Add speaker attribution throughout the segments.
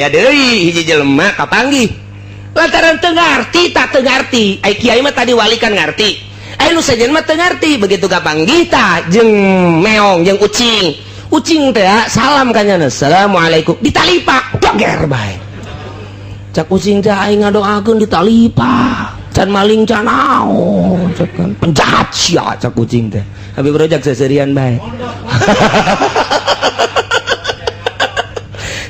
Speaker 1: Deui hiji jelema kapanggih lantaran teu ngarti, tak teu ngarti. Ai kiai mah tadi wali kan ngarti, ai nu sejen mah teu ngarti. Begitu kapanggih tah jeung meong jeung ucing, ucing teh salam ka nyana, "Assalamualaikum," ditalipak doger bae. Cak ucing teh, "Aing ngadoakeun ditalipak, can maling can naon," cak kan, "penjahat sia," cak ucing teh. Habib Rojak seserian bae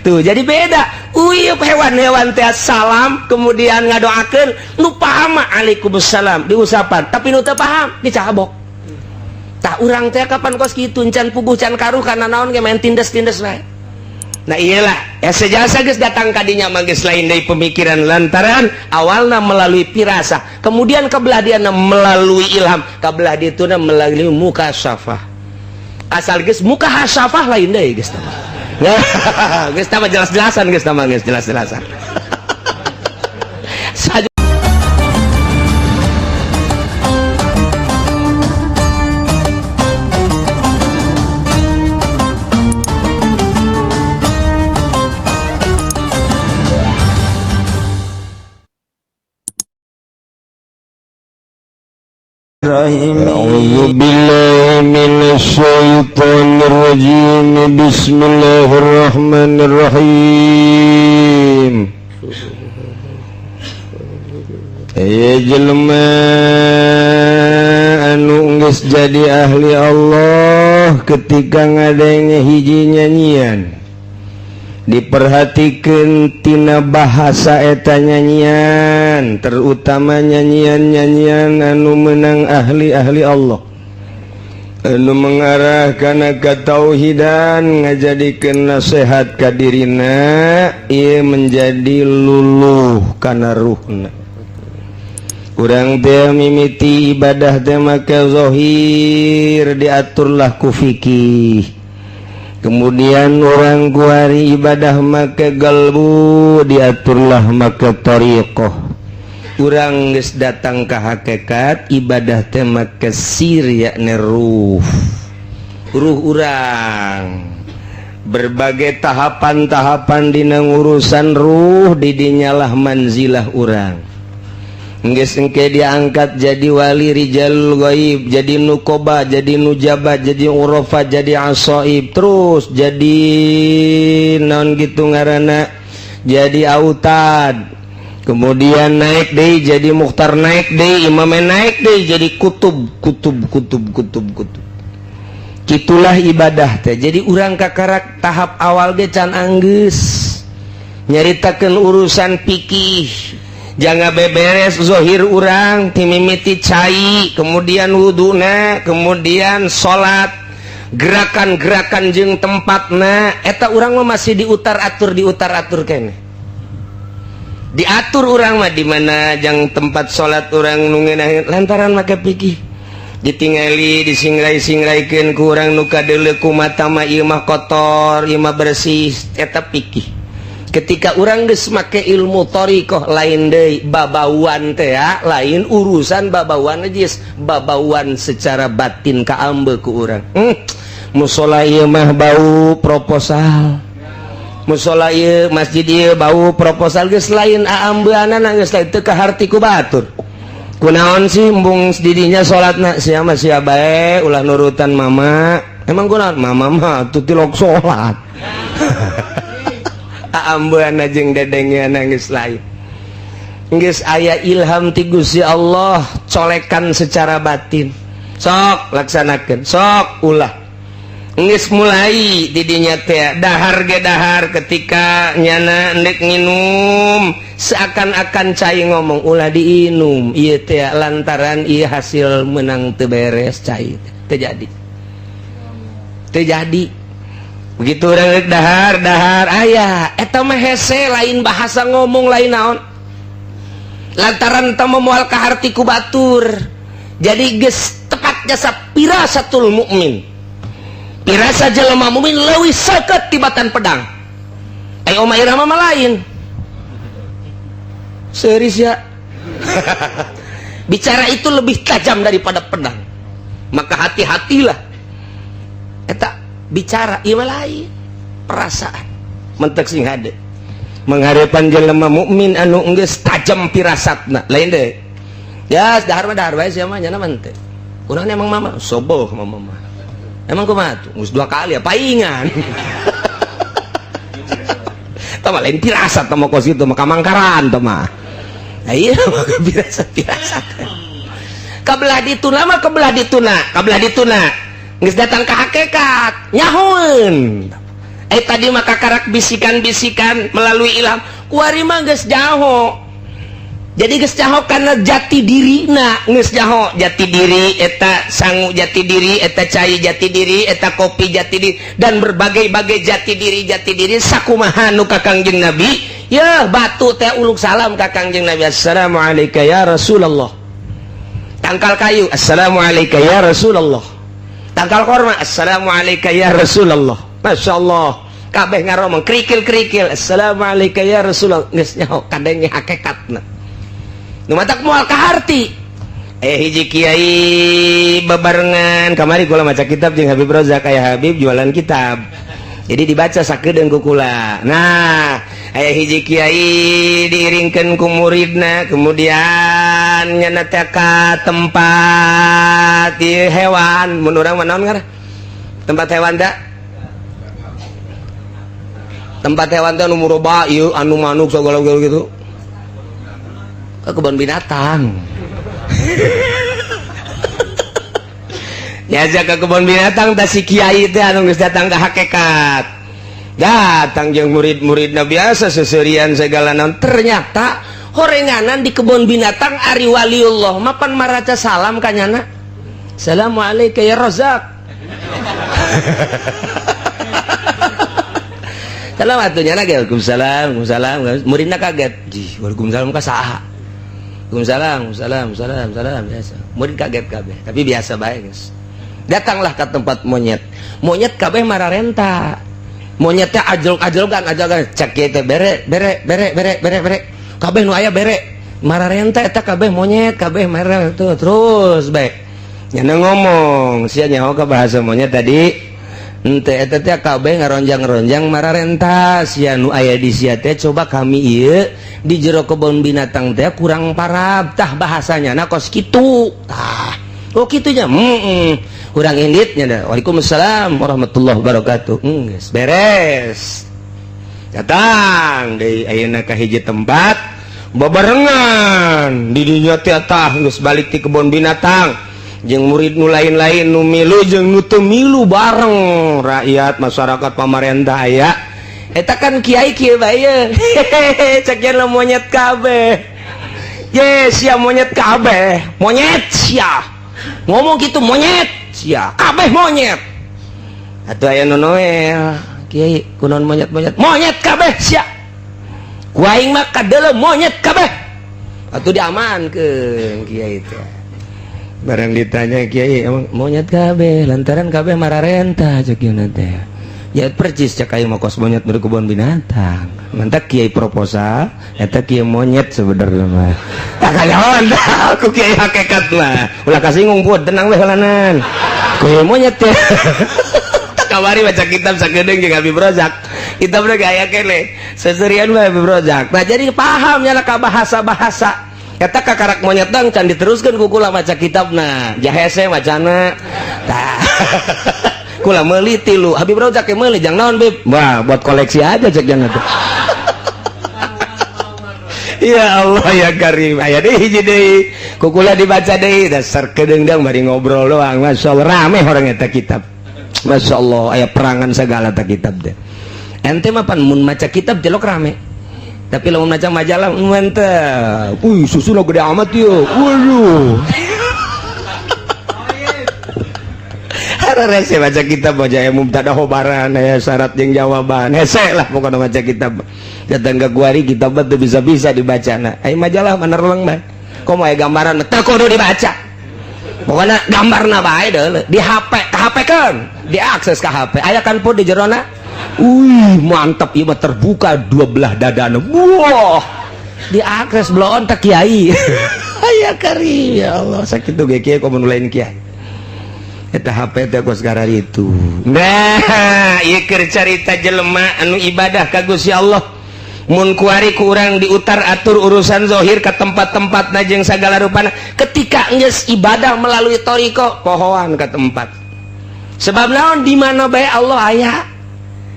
Speaker 1: tuh. Jadi beda. Uyup hewan-hewan teh salam kemudian ngadoakeun, nu paham waalaikumsalam diusapan, tapi nu teu paham dicabok. Tah, urang teh kapan kos kitu, can puguh can karuh kana naon ge main tindes-tindes wae. Nah, iyalah ya, sejasa geus datang kadinya mah geus lain deui pemikiran, lantaran awalna melalui pirasa, kemudian kebelah diana melalui ilham, kebelah dituna melalui mukasyafah. Asal geus mukasyafah lain deui geus tah. Geus tah jelas-jelasan, geus tah geus jelas-jelasan.
Speaker 2: أعوذ بالله من الشيطان الرجيم. بسم الله الرحمن الرحيم. Aya jelema anu geus jadi ahli Allah, ketika ngadenge hiji nyanyian, diperhatikan tina bahasa eta nyanyian, terutama nyanyian-nyanyian anu menang ahli-ahli Allah, anu mengarah kana katauhidan, ngajadikeun nasihat ka dirina, ieu menjadi luluh kana ruhna. Urang teh mimiti ibadah teh make zahir, diaturlah ku fikih. Kemudian orang kuari ibadah make galbu, diaturlah make thariqah. Urang geus datang ka hakikat, ibadah teh make sir, yakni ruh. Ruh urang berbagai tahapan-tahapan dina urusan ruh, didinyalah manzilah urang. Geus engke diangkat jadi wali rijal gaib, jadi nukoba, jadi nujaba, jadi urafa, jadi asoib, terus jadi non gitu ngaranna, jadi autad, kemudian naik deui jadi mukhtar, naik deui imam, naik deui jadi kutub, kutub, kutub, kutub, kutub. Kitulah ibadah teh. Jadi urang kakarak tahap awal ge can anggeus nyaritakeun urusan fikih, jangan beberes zohir urang timimiti cai, kemudian wuduna, kemudian salat, gerakan-gerakan jeung tempatna eta urang mah masih diutar atur, diutar atur kene diatur. Urang mah di mana jang tempat salat urang nu ngeunah lantaran make fikih, ditingali, disingrai-singraikeun ku urang nu kadeuleu ku mata mah ieu mah kotor, ieu mah bersih, eta fikih. Ketika urang geus make ilmu thariqah, lain deui babauan teh ya, lain urusan babauan najis, babauan secara batin kaambe ku urang. Musola ieu mah bau proposal, musola ieu, masjid ieu bau proposal. Geus lain aambeanana, geus lain, teu kaharti ku batur. Kunaon sih embung didinya salatna sia mah, sia bae, ulah nurutan mama. Emang kunaon mama mah tuh tilok salat? Aambean jeung dedengnya nangis lain. Geus aya ilham ti Gusti Allah, colekan secara batin, sok laksanakeun, sok ulah. Geus mulai didinya teh dahar ge dahar, ketika nyana endek nginum seakan-akan cai ngomong, "Ulah diinum ieu teh," lantaran ieu hasil menang teu beres, cai teu jadi, teu jadi. Begitu orang dahar dahar aya eta mah hese, lain bahasa ngomong, lain naon, lantaran teu moal kaharti ku batur. Jadi geus tepat jasa pirasatul mukmin, pirasa jelema mukmin leuwih seukeut tibatan pedang. Ai Oma Irama mah lain serius ya, bicara itu lebih tajam daripada pedang, maka hati-hatilah eta bicara. Ieu mah lain perasaan mentek sing hade. Mengharepan jelema mukmin anu geus tajam firasatna. Lain deh. Ya, dahar mah dahar bae sia mah, nyana mah teh. Kunaon emang mama? Soboh mama mah. Emang kumaha tuh? Geus dua kali ya paingan. Tah mah lain firasat tah mah, kos kitu mah kamangkaran tah mah. Nah, iya mah firasat-firasat. Kabelah dituna mah kebelah dituna, kabelah dituna. Geus datang ke hakikat, nyahoeun. Eh, tadi mah kakarak bisikan-bisikan melalui ilham, kuari mah geus jaho. Jadi geus jaho karena jati dirina, geus jaho jati diri eta sangu, jati diri eta cai, jati diri eta kopi, jati diri dan berbagai-bagai jati diri, jati diri sakumaha nu ka Kangjeng Nabi. Ya, batu teh uluk salam ka Kangjeng Nabi, "Assalamualaikum ya Rasulullah." Tangkal kayu, "Assalamualaikum ya Rasulullah." Tangkal korma, "Assalamualaikum ya Rasulullah." Masya Allah, kabeh ngaromong, kerikil-kerikil, "Assalamualaikum ya Rasulullah." Geus nyaho kadenge hakikatna nu matak moal kaharti. Eh, hiji kiai bebarengan kamari kula maca kitab jeung Habib Rozak, kayak Habib jualan kitab, jadi dibaca sakedeung ku kula. Nah, aya hiji kiai diiringkeun ku muridna, kemudian nyana teh ka tempat ieu hewan. Mun urang mah naon ngaran tempat hewan teh? Tempat hewan teh anu muroba ieu, anu manuk segala gitu, ke kebun binatang ya, ke kebun binatang. Tah, si kiai teh anu geus datang ke hakikat datang jeung murid-muridna, biasa seserian segala naon. Ternyata horenganan di kebun binatang, ari waliullah mapan maraca salam kanyana, "Assalamualaikum ya Razak." Salam atuh nyana ge, "Waalaikumsalam, waalaikumsalam." Muridna kaget. "Jih, waalaikumsalam ka saha?" "Waalaikumsalam, salam, salam, salam," biasa. Murid kaget kabeh, tapi biasa bae geus. Datanglah ke tempat monyet. Monyet kabeh mararenta. Monyetnya ajlok-ajlokan, ajlokan. Cek kieu teh, "Bere, bere, bere, bere, bere, bere." Kabeh nu aya bere. Mararenta eta kabeh monyet, kabeh marah tuh terus bae. Nyana ngomong, sia nyaho ka bahasa monyet tadi? Ente, eta teh kabeh ngaronjang-ronjang mararenta sia nu aya di sia teh, coba kami ieu di jero kebun binatang teh kurang parab. Tah, bahasanya nah kos kitu tah. Oh, kitunya. Kurang inditnya dah. Waalaikumsalam warahmatullahi wabarakatuh. Geus beres, datang deui ayeuna ka hiji tempat babarengan di dinya teh. Tah, geus balik ti kebun binatang jeung murid nu lain-lain, nu milu jeung nu teu milu bareng, rakyat, masyarakat, pamarentah aya. Eta kan kiai kieu bae, cek lo monyet kabeh ye sia, monyet kabeh, monyet sia, ngomong gitu, "Monyet sia kabeh, monyet." Atuh aya nu noel, "Kiai, kunaon monyet, monyet, monyet kabeh sia? Ku aing mah kadeuleu monyet kabeh." Atuh diamankeun kiai teh. Barang ditanya kiai, "Emang monyet kabeh?" "Lantaran kabeh mararenta," cek ieu teh. Ya percis, cek aing mah kos monyet berkebun binatang. Mantap kiai proposal eta kiai monyet sebenarnya mah. Tak kanyahoan aku kiai hakikat mah. Ulah kasinggung pun, tenang we heulanan. Kiai monyet teh. Tak kamari baca kitab sakedeung jeung Habib Rozak. Kitabna gaya kene. Seserian mah Habib Rozak. Nah, jadi paham nya ka bahasa-bahasa. Eta kakarak monyet dang can diteruskeun ku kula maca kitabna. Jahese macana. Tah. Kula meuli tilu. Habib Rozak ge meuli, "Jang naon, Bib?" "Wah, buat koleksi aja," cek jangan tuh. Ya Allah ya Karim. Aya deui hiji deui. Ku kula dibaca deui, dasar kedeung bari ngobrol doang. Masya Allah, rame orang eta kitab. Masya Allah, aya perangan segala ta kitab teh. Ente mah pan mun maca kitab jelok rame. Tapi lamun maca majalah mantep. Wih, susuna gede amat yeuh. Waduh. Rese baca kitab baca ya mubtada khobaran ya syarat jeung jawaban. Hese lah pokoknya maca kitab. Datang ke kuari kitab teu bisa-bisa dibaca na. Ai majalah mana releng bae. Komo aya gambaran teu kudu dibaca. Pokoknya gambarna bae deuleu di HP, ka HP kan, diakses ka HP. Aya kan pun di jerona. Wih, mantap ieu mah, terbuka dua belah dadana. Wah, diakses bloon teh kiai. Aya kari ya Allah, sakitu ge kiai komo nu lain kiai. Eta HP teh kos itu. Nah, ieu keur carita jelema anu ibadah ka Gusti Allah.
Speaker 1: Mun kuari kurang diutar atur urusan zohir ke tempat-tempat na jeung segala rupana. Ketika geus ibadah melalui thoriqoh, pohoan ke tempat. Sebab naon, di mana bae Allah aya.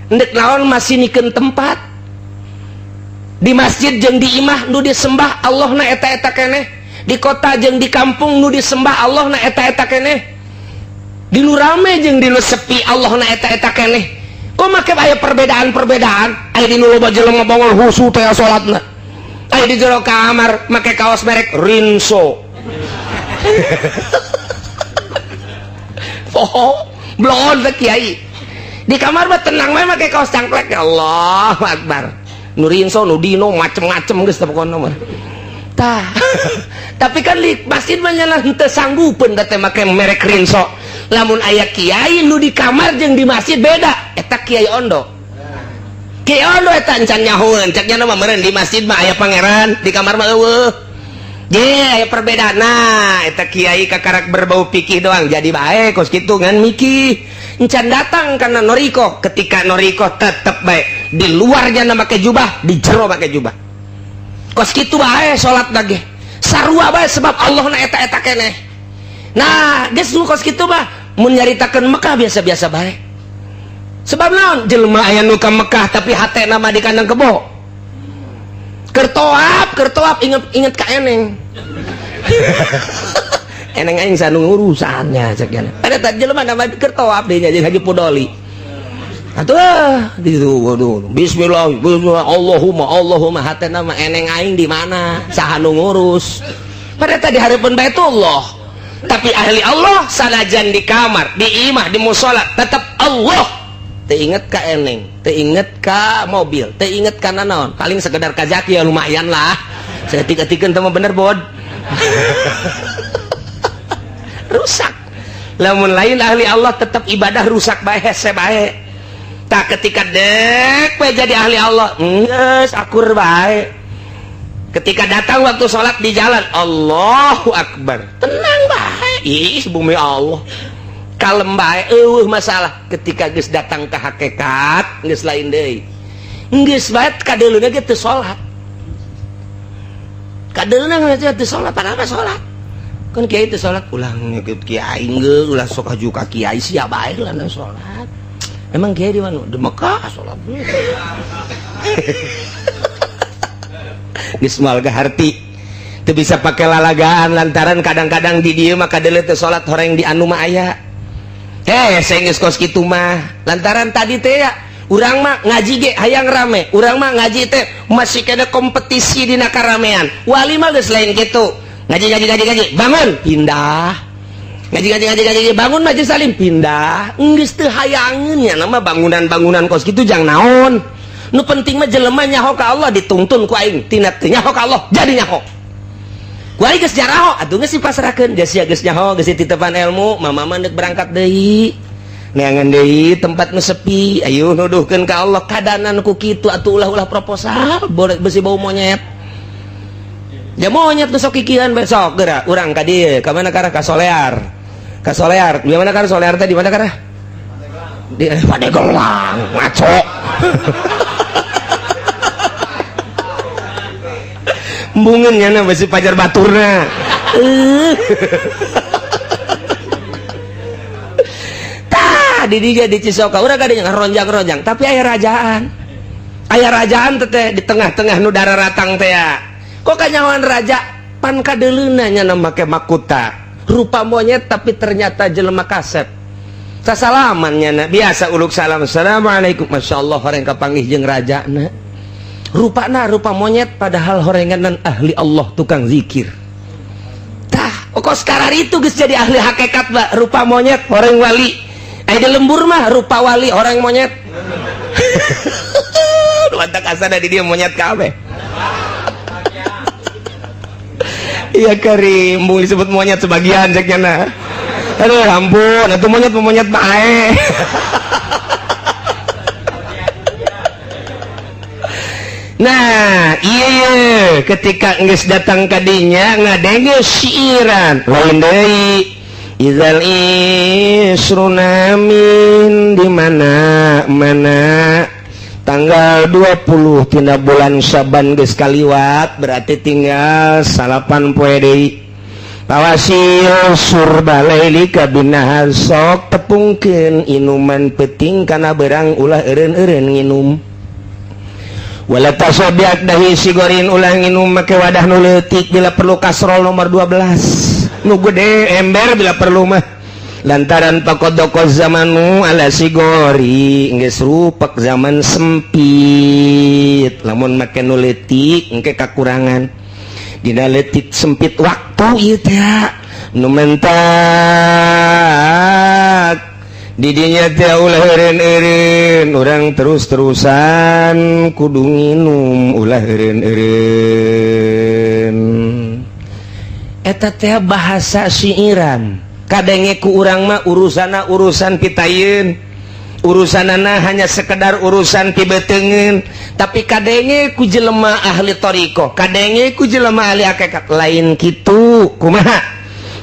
Speaker 1: Ndek naon masih nikeun tempat. Di masjid jeung di imah nu disembah Allah na eta-eta keneh. Di kota jeung di kampung nu disembah Allah na eta-eta keneh. Di nu rame jeung di nu sepi Allah na eta-eta keneh. Kok make aya perbedaan-perbedaan? Aya di nu loba jelema bongol husu teh salatna. Aya di jero kamar make kaos merek Rinso. Oh, blon teh kiai. Di kamar mah tenang we make kaos cangklek. Ya Allahu Akbar. Nu Rinso, nu Dino, macem-macem geus teh pokona mah. Tah. Tapi kan di masjid mah nya henteu sanggupeun teh make merek Rinso. Lamun aya kiai nu di kamar jeung di masjid beda, eta kiai ondo. Kiai ondo eta encan nyahoeun, cek nya mah meureun di masjid mah aya pangeran, di kamar mah eueuh. Ye, aya perbedaan. Nah, eta kiai kakarak berbau pikih doang jadi bae kos kitu ngan mikih. Encan datang karena noriko. Ketika noriko tetep bae di luarnya na make jubah, di jero make jubah. Kos kitu bae salat lagi. Sarua bae sebab Allah na eta-eta keneh. Nah, geus nu kos kitu mah mun nyaritakeun Mekah biasa-biasa bae. Sebab naon? Jelema aya nu ka Mekah tapi hatena mah di kandang kebo. Kertoap inget ka eneng. Eneng aing sanu urusannya cek nya. Ada tadi jelema nama kertoap deui nya jeung Haji Pudoli. Atuh di situ waduh bismillah bismillah Allahumma Allahumma hatena mah eneng aing di mana? Saha nu ngurus? Pada tadi hareupeun Baitullah. Tapi ahli Allah sanajan di kamar, di imah, di musola tetap Allah. Teu inget ka eneng, teu inget ka mobil, teu inget ka nanaon, paling sekedar ka jaki ya lumayan lah. Saeutik-eutikeun teh mah bener bod. Rusak. Lamun lain ahli Allah tetap ibadah rusak bae hese bae. Tak ketika dek we jadi ahli Allah, geus akur bae. Ketika datang waktu sholat di jalan, Allahu Akbar, tenang bae. Ih, bumi Allah, kalem bae, eueuh masalah. Ketika geus datang ke hakikat, geus lain deui. Geus bae kadeuleuna ge teu salat. Kadeuleuna ge teu salat, padahal mah salat. Kan kiai teu salat, ulah ngikut kiai geus, ulah sok haju ka kiai sia bae lah salat. Emang kiai di mana? Di Mekah salat. Geus moal harti teu bisa pake lalagaan lantaran kadang-kadang di dieu mah kadeuleu teu salat horeng di anu mah aya. Heh, saya geus kos kitu mah lantaran tadi teh ya urang mah ngaji ge hayang rame, urang mah ngaji teh masih kena kompetisi dina karamean. Wali mah geus lain kitu. Ngaji ngaji ngaji ngaji bangun pindah. Ngaji ngaji ngaji ngaji bangun majelis salim pindah. Geus teu hayangeun nya nama bangunan-bangunan kos kitu jang naon. Nu penting mah jelema nyaho ka Allah dituntun ku aing tina teu nyaho ka Allah jadi nyaho. Ku aing geus jaraho atuh geus dipasrahkeun geus sia geus nyaho geus dititepan ilmu mama mah deuk berangkat deui. Neangan deui tempat nu sepi ayo nuduhkeun ka Allah kadanan ku kitu atuh ulah-ulah proposal boleh besi bau monyet. Ja monyet nu sok kikieuan besok geura urang ka dieu ka mana karah ka Solear. Ka Solear di mana karah Solear teh di mana karah? Di Pandeglang ngaco. Embungeun nya na besi pajar baturna. Tah di dieu di Cisoka urang kadinya ronjang-ronjang tapi aya rajaan. Aya rajaan teh di tengah-tengah nu dararatang teh ya. Kok kanyahoan raja pan kadeuleuna nya na make makuta. Rupa monyet tapi ternyata jelema kasep. Sasalaman nya na biasa uluk salam assalamualaikum masyaallah horeng kapanggih jeung rajana. Rupana rupa monyet padahal horenganan ahli Allah tukang zikir. Tah, kok sekarang itu geus jadi ahli hakikat ba, rupa monyet horeng wali. Aya di lembur mah rupa wali horeng monyet. Nu antak asana di dieu monyet kabeh. Iya karim, mung disebut monyet sebagian cek nya. Aduh ampun, atuh monyet monyet bae. Nah, iya ketika geus datang ka dinya ngadenge siiran lain deui. Idzal isrunamin di mana mana
Speaker 2: Tanggal 20 tina bulan Syaban geus kaliwat, berarti tinggal 9 poe deui. Pawasil syurba lailika binahar, sok tepungkeun inuman peuting kana berang, ulah eureun-eureun nginum. Wala tashrob bi aqdahi shigorin, ulah nginum make wadah nu leutik, bila perlu kasrol nomor 12 nu gede, ember bila perlu mah, lantaran faqod dhaqo zamanu ala shigori, geus rupek zaman, sempit. Lamun make nu leutik engke kakurangan dina leutik, sempit waktu ieu teh. Nu mentak didinya teh ulah eureun-eureun, urang terus-terusan kudu nginum, ulah eureun-eureun. Eta teh bahasa siiran. Kadenge ku urang mah urusana urusan pitayeun, urusanana hanya sekedar urusan pibeuteungeun, tapi kadenge ku jelema ahli thoriqoh, kadenge ku jelema ahli hakikat, lain kitu. Kumaha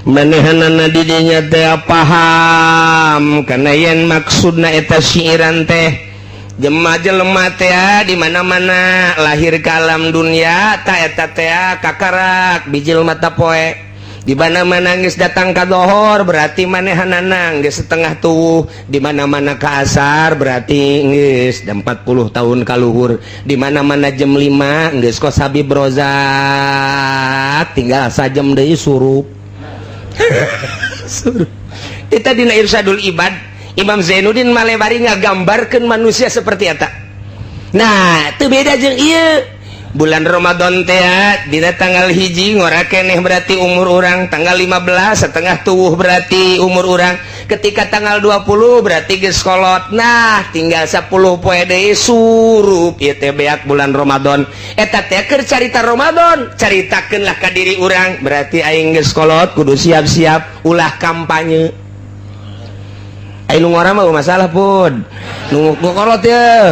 Speaker 2: manehanana didinya teh paham karena yen maksudna eta siiran teh jema jelema teh di mana-mana lahir ke alam dunia ta eta teh kakarak bijil mata poe. Di mana-mana geus datang ka dohor, berarti manehanana geus setengah tuh. Di mana-mana ka asar, berarti geus 40 tahun kaluhur. Di mana-mana jam 5 geus kos Habib Rozak, tinggal sajam deui surup surup. Kita dina Irsyadul Ibad, Imam Zainuddin Malebari ngagambarkeun manusia seperti eta. Nah, itu beda jeung ieu bulan Ramadan teh. Dina tanggal 1 ngora keneh, berarti umur urang tanggal 15 setengah tubuh, berarti umur urang ketika tanggal 20 berarti geus kolot. Nah, tinggal 10 poe deui surup. Ieu teh beak bulan Ramadan. Eta teh keur carita Ramadan. Caritakeun lah ka diri urang, berarti aing geus kolot, kudu siap-siap, ulah kampanye. Ayo, nu ngora mah masalah pun nu kolot ya.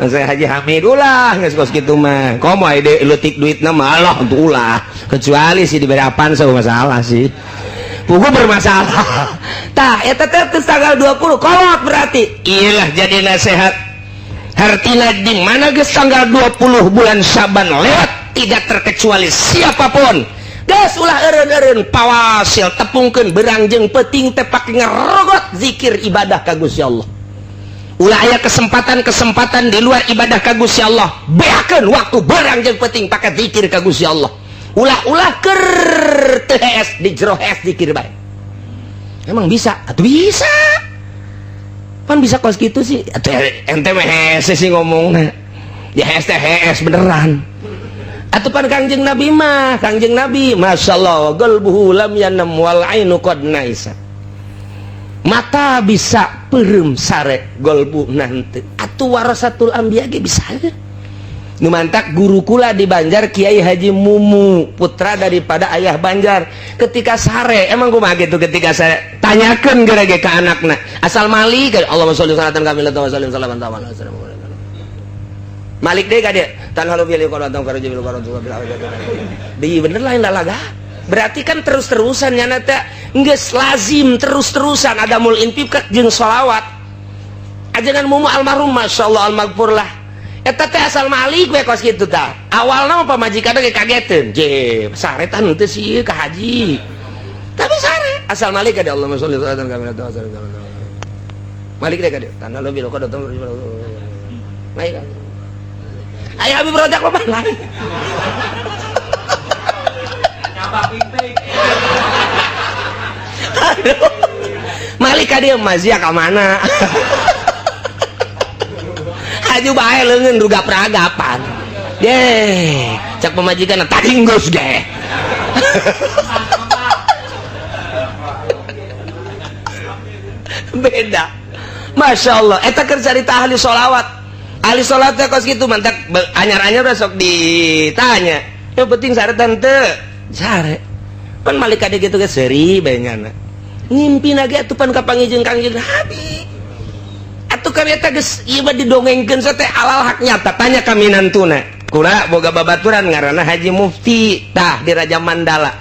Speaker 2: Saya Haji Hamid ulah, geus kos kitu mah. Komo aya leutik duitna mah Allah untuk ulah, kecuali sih diberi apaan sama masalah sih pugu bermasalah. Tah, eta teh tanggal 20 kolot, berarti iyalah jadi nasihat. Hartina di mana geus tanggal 20 bulan Syaban lewat, tidak terkecuali siapapun. Gas, ulah eureun-eureun, pawasil tepungkeun berang jeung peuting teh pake ngerogot zikir, ibadah ka Gusti Allah. Ulah aya kesempatan-kesempatan di luar ibadah ka Gusti Allah. Beakeun waktu berang jeung peuting pake zikir ka Gusti Allah. Ulah-ulah keur teu hees, di jero hees zikir bae. Emang bisa? Atuh bisa. Pan bisa kos kitu sih. Atuh ente mah hese sih ngomongna. Ya hees teh hees beneran. Atuh pan Kangjeng Nabi mah, Kangjeng Nabi Masya Allah, qalbuhu lam yanam wal ainu qad naisa. Mata bisa peureum sare, golbu nanti. Atuh warasatul anbiya ge bisa. Nu mantak guru kula di Banjar, Kiai Haji Mumu, putra daripada ayah Banjar, ketika sare emang kumaha gitu. Ketika saya tanyakeun gerege ka anakna, asal malik, Allahumma sholli salatan kamilatan wa sallim salatan tamam. Malik deh ka dia tan halu bil qur'an faraj bil qur'an di bener lain lalaga. Berarti kan terus-terusan nyana teh geus lazim terus-terusan ada mul infak jeung sholawat. Ajangan Mumu almarhum, masyaallah, almaghfur lah, eta teh asal malik we kos kitu. Tah, awalna mah pamajikan ge kageteun, je sare tah henteu sih ka haji, tapi sare asal malik ada Allahumma sholli salatan kamilatan wa sallim malik deh ka dia tan halu bil qur'an malik. Ayo, Habib Rozak apa lain.
Speaker 3: Nyapa pipik.
Speaker 1: Aduh. Malik ka dia mazia ka mana? Haju bae leungeun rugap-ragapan. Deh, cak pamajikan tadi geus ge. Beda. Masya Allah, eta keur carita ahli sholawat. Ahli sholat teh kos gitu. Mantak anyar-anyar besok ditanya, yang penting sare tante sare pan. Malik kade gitu ge seuri bae nyana ngimpi ge atuh pan kapanggih jeung Kangjeng Nabi. Atuh kan eta geus ieu mah didongengkeun teh alal hak nyata. Tanya kami nantuna, kula boga babaturan ngaranna Haji Mufti tah di Raja Mandala,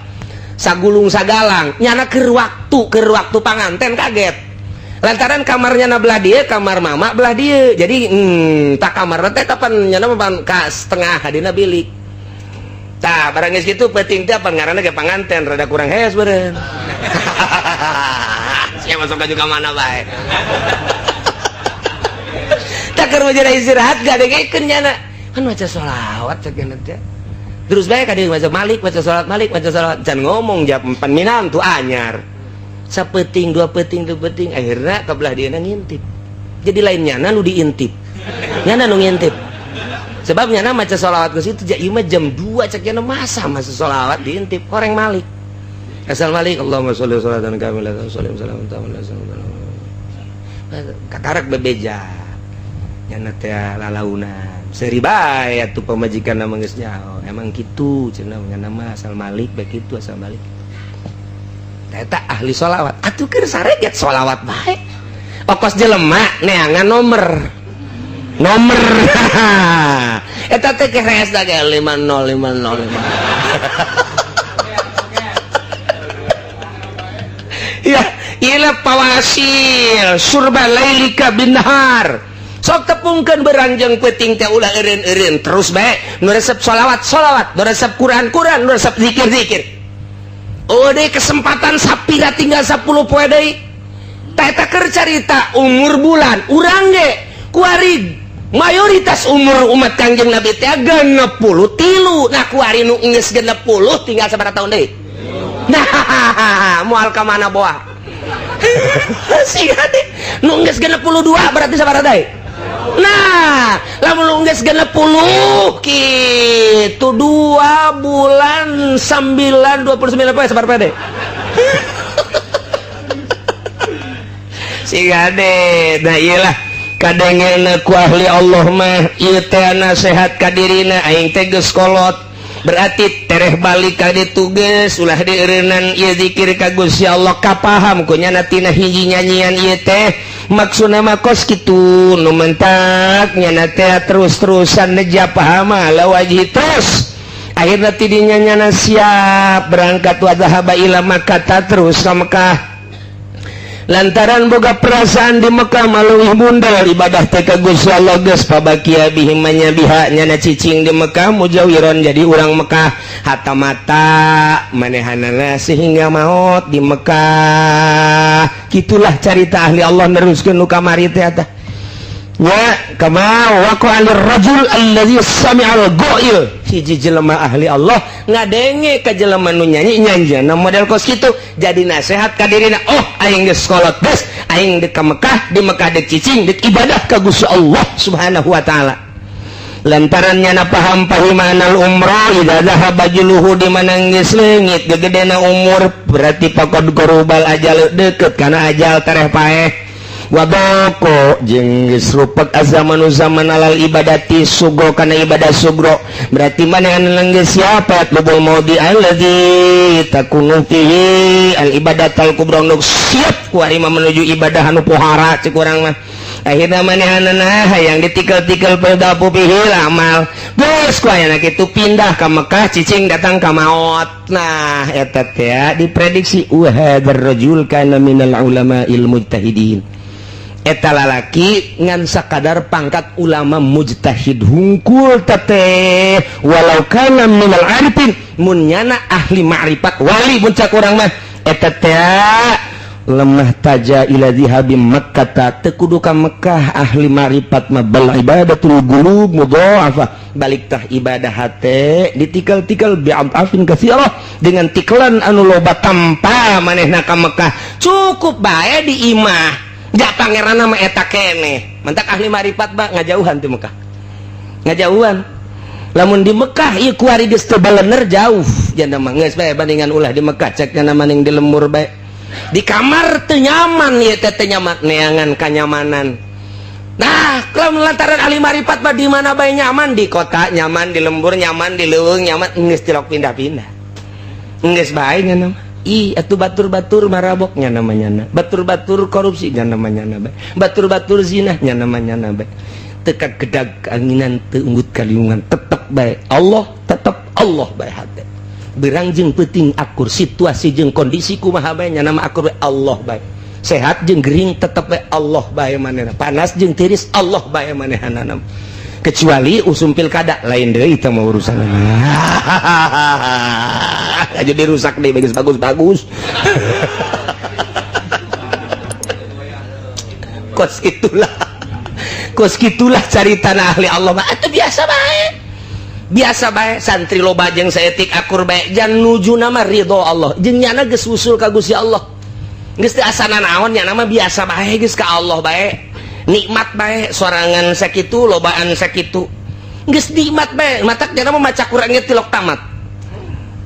Speaker 1: sagulung sagalang nyana keur waktu panganten kaget. Lantaran kamarnya na belah dia, kamar mama belah dia. Jadi tak kamar teh kapan nyana mah ka setengah hadina bilik. Tah, barang geus kitu peuting teh pan ngaranna ge panganten rada kurang hees beureun. Sia masuk ka juga mana bae. Tak keur jadi istirahat gak dengekeun nyana. Kan maca sholawat cek nyana teh. Terus bae ka dieu maca malik, maca sholawat malik, maca sholawat. Can ngomong jam pan minantu anyar. Sapeting, dua peting, dua peting, akhirnya ke belah dia ngintip. Jadi lain nyana nu diintip, nyana nu ngintip. Sebab nyana maca sholawat ke situ, ieu mah jam 2 cek nyana masa masa sholawat diintip horeng malik. Asal malik Allahumma sholli sholatan kamilatan sholli salam salam. Kakarak bebeja. Nyana teh lalaunan. Seuri bae atuh pamajikan mah geus nyaho. Emang kitu cenah nyana mah asal malik bae kitu asal malik. Eta ahli sholawat atuh keur sareget sholawat bae. Okos jelema neangan nomor. Nomor. Eta teh keres da ge 50505. Ya, ila pawasil surba lailika binahar. Sok tepungkeun beranjeng peuting teh ulah eureun-eureun terus bae nu resep sholawat sholawat, nu resep Quran Quran, nu resep zikir zikir. Oh deh kesempatan sapira tinggal 10 poe deui. Tah eta keur carita umur bulan urang ge kuari mayoritas umur umat Kangjeng Nabi teh 63. Nah kuari nu geus 60 tinggal sabaraha tahun deui? Nah moal ka mana boa. Sing hade nu geus 62 berarti sabaraha deui? Nah lamun nu geus 60 kitu 2 bulan 9 29 poe sabaraha poe deui? Sing hade nah ieu lah kadengena ku ahli Allah mah ieu teh nasehat ka dirina aing teh geus kolot berarti tereh balik ka ditu geus ulah dieureunnan ieu zikir ka Gusti Allah kapaham ku nyana tina hiji nyanyian ieu teh maksudna mah kos kitu nu mentak nyana teh terus-terusan neja pahama la wajhi terus akhirna ti dinya nyana siap berangkat wa zahaba ila Makkah terus ka Mekah. Lantaran boga perasaan di Mekah maluih bundel ibadah teh ka Gusti Allah geus pabakia bihim manya biha nyana cicing di Mekah mujawiron jadi urang Mekah hatta mata manehanana sehingga maot di Mekah. Kitulah carita ahli Allah neruskeun nu kamari teh eta. Ya kama waqa ar-rajul allazi sami'al ghail hiji jelema ahli Allah ngadenge ka jelema nu nyanyi nyanjana model kos kitu jadi nasehat ka dirina oh aing geus kolot geus aing deuk ka Mekah di Mekah deuk cicing deuk ibadah ka Gusti Allah Subhanahu wa taala. Lantaran nyana paham pahimanal umroh idza dhahaba juluhu di mana geus leungit gegedena umur berarti pakod gorubal ajal deukeut kana ajal tereh paeh. Wadoko jeung geus rupek azamanu zaman alal ibadati sugro kana ibadah sugro berarti manehna geus siapa lubul maudi allazi takunu fihi al ibadatal kubra nu siap ku ari mah menuju ibadah anu pohara cek urang mah akhirna manehanna hayang ditikel-tikel pedapu fihi amal geus ku ayana kitu pindah ka Mekah cicing datang ka maot. Nah eta teh diprediksi wa hadzal rajul kana minal ulama'il mujtahidin. Eta lalaki ngan sakadar pangkat ulama mujtahid hungkul teteh walau kana minal arifin mun nyana ahli ma'rifat wali mun cak urang mah eta teh lemah taja ila zihabi Makkah teu kudu ka Mekah ahli ma'rifat mah bal ibadatul qulub mudha'afah balik tah ibadah hate ditikel-tikel bi'afin katsirah dengan tikelan anu loba tanpa manehna ka Mekah cukup bae di imah. Ja pangeran mah eta keneh. Mentak ahli marifat bah ngajauhan ti Mekah. Ngajauhan. Lamun di Mekah ieu kuari geus teu balener jauh. Janda mah geus bae bandingan ulah di Mekah cek nyana maning di lembur bae. Di kamar teu nyaman ieu teh teu nyaman neangan kanyamanan. Nah, kalau lantaran ahli marifat mah di mana bae nyaman, di kota nyaman, di lembur nyaman, di leuweung nyaman, geus tilok pindah-pindah. Geus bae nya mah. Ih, atuh batur-batur maraboknya namanya na. Batur-batur korupsinya namanya na. Batur-batur zinahnya namanya na. Teka gedag anginan teu unggut kaliungan tetep bae Allah, tetep Allah bae hate. Berang jeung peuting akur situasi jeung kondisi kumaha bae nya nama akur bae Allah bae. Sehat jeung gering tetep we Allah bae manehna. Panas jeung tiris Allah bae manehanana. Kecuali usum pilkada lain deui itu mah urusan. Jadi rusak deh, bagus bagus bagus. Kos itulah. Kos gitulah cari tanah ahli Allah mah atuh biasa bae. Biasa bae santri loba jeung saeutik akur bae jan nuju nama ridho Allah. Jeung nyana geus usul ka Gusti Allah. Geus teu asana naon nyana mah biasa bae geus ka Allah bae. Nikmat bae sorangan sakitu lobaan sakitu. Geus nikmat bae matak nyana mah maca Quran ge tilok tamat.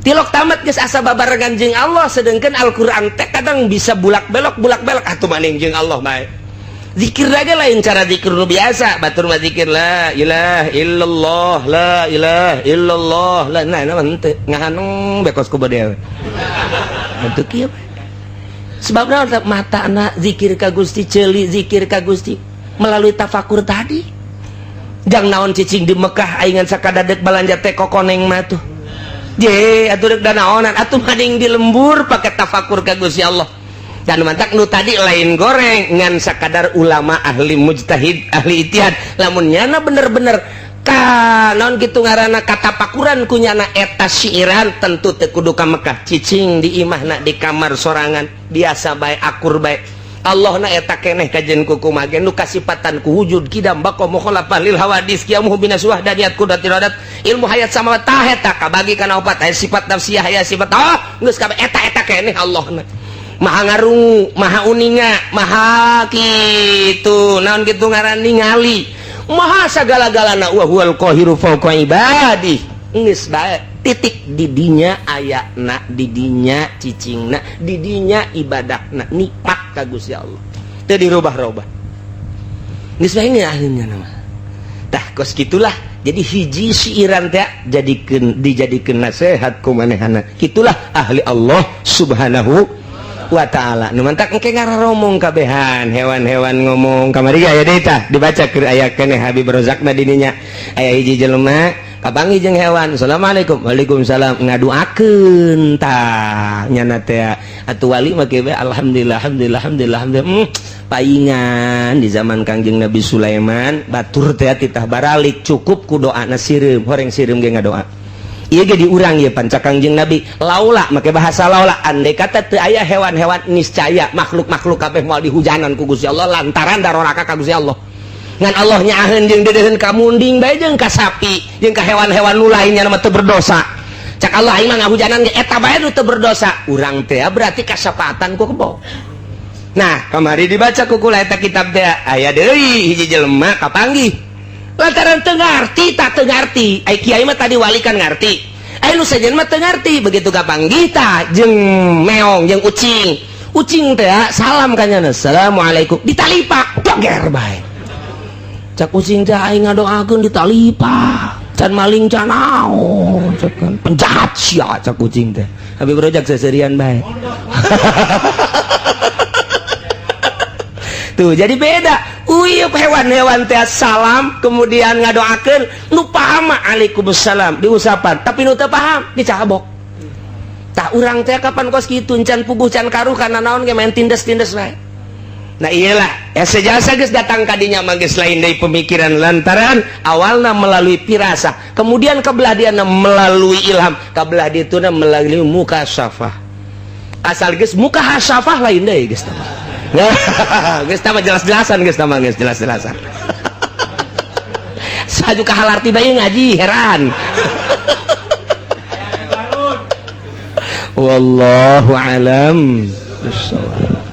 Speaker 1: Tilok tamat geus asa babarengan jeung Allah sedengkeun Al-Qur'an teh kadang bisa bulak-belok atuh maning jeung Allah bae. Zikir aja lain cara zikir nu biasa batur mah zikir la ilaha illallah la ilaha illallah la nah nah henteu ngahaneng bekos ku bade henteu kieu sebabna matana zikir ka Gusti ceuli zikir ka Gusti melalui tafakur tadi jang naon cicing di Mekah aingan sakadadek balanja teh kokoneng mah tuh je atuh deuk danaonan atuh mading di lembur pake tafakur ka Gusti Allah. Dan mantak nu tadi lain goreng ngan sakadar ulama ahli mujtahid ahli ijtihad lamun nyana bener-bener ka naon kitu ngaranna katapakuran ku nyana eta syiiran tentu teu kudu ka Mekah cicing di imahna di kamar sorangan biasa bae akur bae Allahna eta keneh kajen ku kumaha ge nu kasipatan ku wujud kidam baqa mukhalafah lil hawadis qiyamuhu binaswah daniat kudat iradat ilmu hayat sama tah eta kabagi kana opat aya sifat nafsiyah aya sifat ah geus kabeh eta-eta keneh Allahna maha ngarungu, maha uninga, maha kitu, naon kitu ngaran ningali, maha sagala-galana wa huwal qahiru fawqa ibadih. Geus bae titik didinya ayana, didinya cicingna, didinya ibadahna, nikmat ka Gusti Allah. Teu dirubah-rubah. Geus bae ahlinya nama. Tah kos kitulah jadi hiji siiran teh jadikeun dijadikeun nasihat ku manehana. Kitulah ahli Allah Subhanahu wa ta'ala. Nu mantak engke ngararomong kabehan hewan-hewan ngomong kamari aya deui tah dibaca keur aya keneh Habib Rozakna dininya aya hiji jelema kapanggih jeung hewan assalamualaikum waalaikumsalam ngaduakeun tah nyana teh atuh wali mah kieu alhamdulillah alhamdulillah alhamdulillah alhamdulillah paingan di zaman Kangjeng Nabi Sulaiman batur teh titah baralik cukup ku doana sireum horeng sireum ge ngadoa. Ieu ge diurang ieu panca Kangjeng Nabi laula make bahasa laula andai kata teu aya hewan-hewan niscaya makhluk-makhluk kabeh moal dihujanan ku Gusti Allah lantaran daroraka ka Gusti Allah. Ngan Allah nyaaheun jeung deudeuheun ka munding bae jeung ka sapi jeung ka hewan-hewan nu lainnya mah teu berdosa. Cak Allah aing mah ngahujanan ge eta bae nu teu berdosa. Urang teh berarti kasapatan ku kebo. Nah, kamari dibaca ku kula eta kitab teh aya deui hiji jelema kapanggih. Lantaran teu ngarti tak teu ngarti ai kiai mah tadi wali kan ngarti ai nu sejen mah teu ngarti begitu kapanggih tah jeung meong jeung ucing ucing teh salam ka nyana assalamualaikum ditalipak doger bae cak ucing teh aing ngadoakeun ditalipak can maling can naon cak kan penjahat sia cak ucing teh Habib Rojak seserian bae. Tuh jadi beda. Uyup hewan-hewan teh salam kemudian ngadoakeun nu paham waalaikumsalam diusapan tapi nu teu paham dicabok. Tah urang teh kapan kos kitu can puguh can karuh kana naon ge main tindes-tindes bae. Nah iyalah ya sejasa geus datang ka dinya mah geus lain deui pemikiran lantaran awalna melalui pirasah kemudian kebelah diana melalui ilham kabelah dituna melalui mukasyafah. Asal geus mukasyafah lain deui geus tah. Geus tah jelas-jelasan geus tah geus jelas-jelasan. Saju ka halarti bae ngaji heran. Wallahu alam bissawab.